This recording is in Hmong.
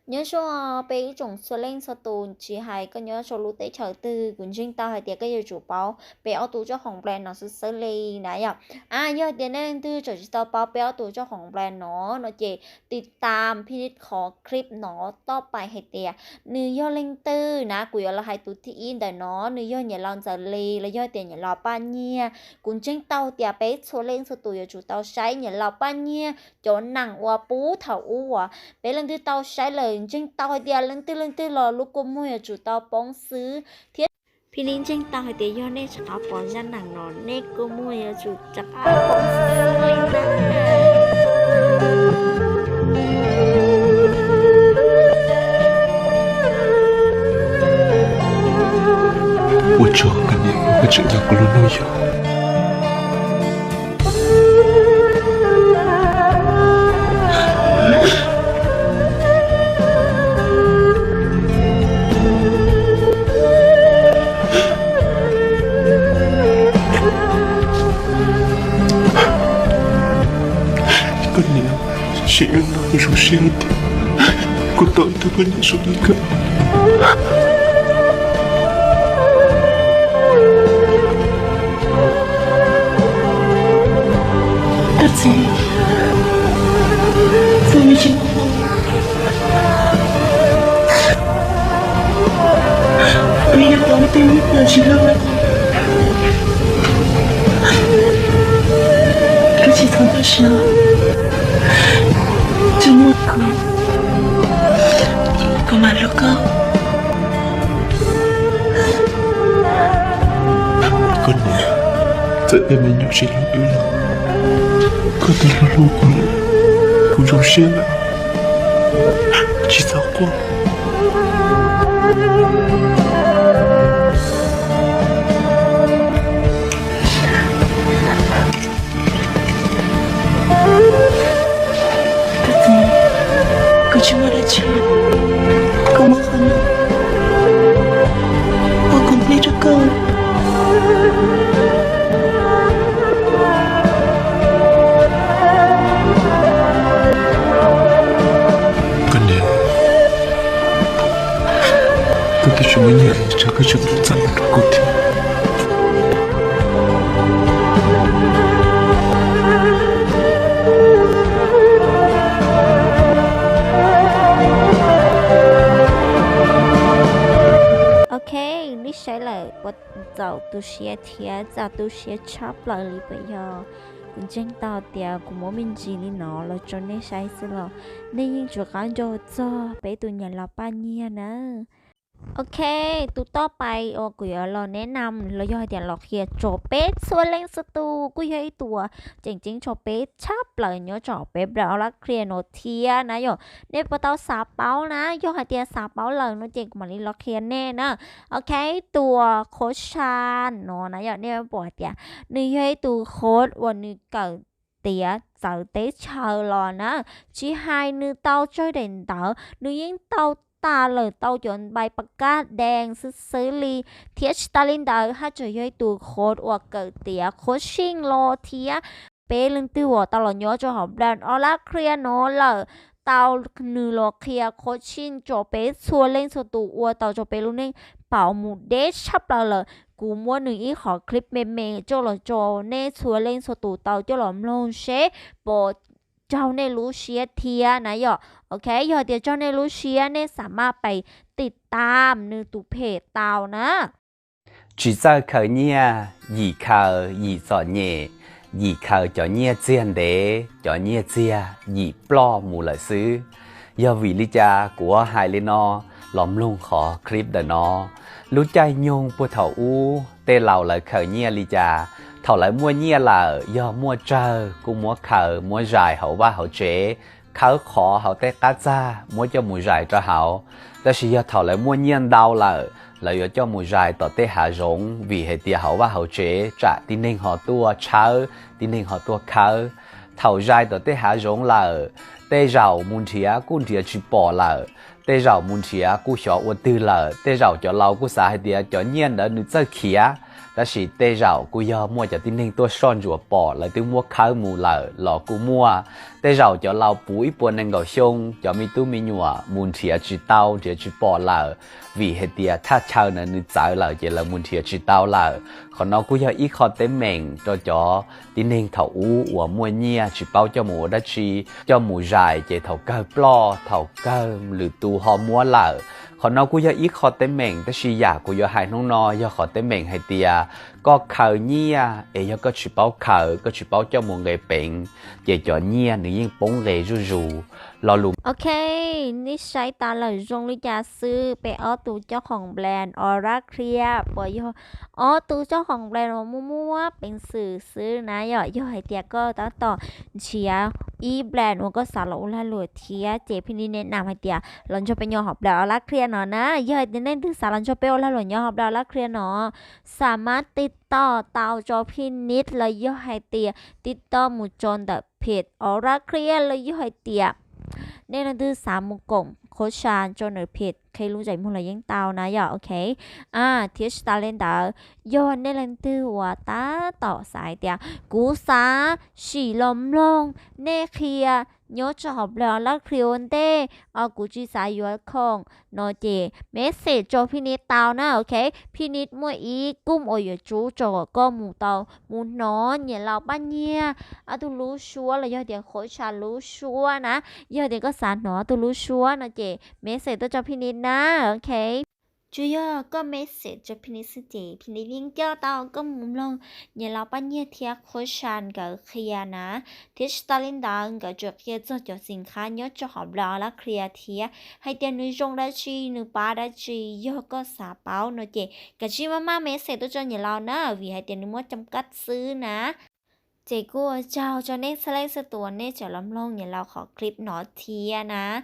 Nyob zoo peb ib tsoom txhua leej txhua tus, tsis hais koj nyob rau lub teb chaws twg, kuv ntseeg tau hais tias koj yuav tsum paub peb ob tug tsob hoom plan no xwb xwb li na yom. A, yog tias nej leej twg tseem tsis tau paub peb ob tug tsob hoom plan no no ces tiv tam phij nij qhov clip no toj pais hais tias nws yog leej twg na. Kuv yuav los hais tus thib ib ntawm no, nws yog niam laus Ntxawm Lis los yog tias niam laus Paj Nyiag. Kuv ntseeg tau tias peb txhua leej txhua tus yuav tsum tau saib niam laus Paj Nyiag cov neeg uas puag thaum ub uas peb leej twg tau saib lawm ntseeg tau hais tias leej twg leej twg los lub kua muag yuav tsum tau poob xwb thiab. Phij nij ntseeg tau hais tias yog nej rov qab pom zaj neeg no nej kua muag yuav tsum rov qab poob xwb li na. Ua tsaug koj niam, koj tseem yog kuv lub hnub yug. Koj niam, sim ib no kuv zoo siab tias kuv tau tau koj niam zoo li koj. Koj txiv, txiv, kuv yog tus tij tsis loj, koj tsis txhob tu siab, tsis muaj kuv, kuv mam hlub koj. Koj niam, txawm tej me nyuam tsis hlub wb los koj twb hlub hlub kuv, kuv zoo siab lawm, tsis txhob quaj. Koj txiv, kuv tsis muaj dab tsi, kuv muab qhov no ua complete rau koj. Koj niam, koj twb tsis muaj nyiaj es koj tseem txav rau kuv thiab. Ok, nej saib lawm puas txaus tu siab thiab txaus tu siab tshaj plaws li puas yog? Kuv ntseeg tau tias kuv muab me ntsis li no los rau nej saib xwb los nej yeej rov qab nco txog peb tus niam laus Paj Nyiag na. Ok, tus toj pais uas kuv yuav los neb nam los yog hais tias los qhia rau peb txhua leej txhua tus kuj yog ib tus uas tseem ceeb rau peb tshaj plaws nyob rau peb nplog Aub Lab Qhia no thiab na yom. Nej puas tau xav paub na? Yog hais tias xav paub lawm no ces kuv mam li los qhia nej na. Ok, tus qhov sab no na yom, nej pom hais tias nws yog ib tus qhov uas nws kawm tiav txawv teb chaws los na, tsis hais nws tau tsawg daim ntawv, nws yeej tau tas lawm tau cov npai pas kaj dees xwb xwb li. Thiab tsis tas li ntawd haj tseem yog ib tus qhov uas kawm tiav qhuab sij los thiab. Peb leej twg uas tau los nyob rau hauv nplog Aub Lab Qhia no lawm, tau nws los qhia qhuab sij rau peb txhua leej txhua tus ua tau rau peb lub neej pauv mus deb tshaj plaws lawm. Kuv muab nws ib qhov clip me me coj los rau nej txhua leej txhua tus tau coj los mloog seb puas raug nej lub siab thiab na yom. Ok, yog tias raug nej lub siab nej xav maj pais tiv tam nws tus phem tau na. Tsis txawj khaws nyiaj, yim khaws yim txom nyem, yim khaws cov nyiaj txiag ntev, cov nyiaj txiag yim ploj mus lawm xwb. Yog vim li cas kuv hais li no? Los mloog qhov clip ntawm no. Lub caij nyoog puag thaum ub tej laus lawv khaws nyiaj li cas? Thaum lawv muaj nyiaj lawm yog muaj tsawg kuj muab khaws muab zais hauv vaj hauv tsev, khawb qhov hauv tej qab txag muab coj mus zais rau hauv. Tab sis yog thaum lawv muaj nyiaj ntau lawm, lawv yuav coj mus zais tom tej hav zoov vim hais tias hauv vaj hauv tsev tsam tib neeg ho tuaj tshawb, tib neeg ho tuaj khawb. Thaum zais tom tej hav zoov lawm, tej zaum mus nrhiav kuj nrhiav tsis pom lawm, tej zaum mus nrhiav kuj xyov ua twg lawm, tej zaum cov laus kuj xav hais tias cov nyiaj ntawd nws txawj khiav, Tab sis tej zaum kuj yog muaj cov tib neeg tuaj soj ntsuam pom lawv twb muab khawb mus lawm los kuj muaj. Tej zaum cov laus puv ib puas nees nkaum xyoo, cov me tub me nyuam mus nrhiav tsis tau, nrhiav tsis pom lawm, vim hais tias thaj chaw na nws txawv lawm ces lawv mus nrhiav tsis tau lawm. Qhov no kuj yog ib qho teeb meem rau cov tib neeg thaum ub uas muaj nyiaj tsis paub coj mus ua dab tsi, coj mus zais ces thaum kawg ploj, thaum kawg lwm tus ho muab lawm. Qhov no kuj yog ib qho teeb meem, tab sis yam kuv yuav hais hnub no yog qhov teeb meem hais tias koj khaws nyiaj es yog koj tsis paub khaws, koj tsis paub coj mus nqe peev, ces cov nyiaj nws yeej poob nqe zuj zus. Lo lus Ok, nej saib tas lawm zoo li cas xwb, peb ob tug coj qhoom brand Aura Clear puas yog ob tug coj qhoom brand uas muaj muaj peev xwm xwb na yom. Yog hais tias koj tab tom nrhiav ib brand uas koj xav los ua lag luam thiab ces Phij Nis nes nam hais tias los nrog peb nyob hauv brand Aura Clear no na. Yog hais tias nej leej twg xav los nrog peb ua lag luam nyob hauv brand Aura Clear no, xam mab tiv toj tau rau Phij Nis los yog hais tias tiv toj mus rau ntawm page Aura Clear los yog hais tias nej leej twg xav mus koom qhuab sa rau nws page qhia lub ntsej muag los yeej tau na yom. Ok, thiab tsis tas li ntawd, yog nej leej twg uas tab tom xav hais tias kuv xav sim los mloog nej qhia nyob rau hauv brand Aura Clear ua ntej, kuv tsis xav yuav khoom no ces message rau Phij Nis tau na. Ok, Phij Nis muaj ib koom uas yuav tsub rau kom koj mus tau mus hnov nyiam laus paj nyiag ob tug lub suab los yog tias qhuab sa lub suab na. Yog tias koj xav hnov ob tug lub suab no ces message tuaj rau Phij Nis na. Ok, tsuas yog koj message rau Phij Nis xwb ces Phij Nis yeej coj tau koj mus mloog nyiam laus paj nyiag thiab qhuab sa nkawd qhia na. Thiab tsis tas li ntawd nkawd tseem qhia txog cov xim khab nyob rau hauv brand Aura Clear thiab hais tias nws zoo dab tsi, nws pab dab tsi. Yog koj xav paub no ces kav tsij maj maj message tuaj rau nyiam laus na, vim hais tias nws muaj cam kaj xwb na. Ces kuj ua tsaug rau nej txhua leej txhua tus nej tseem los mloog nyiam laus qhov clip no thiab na.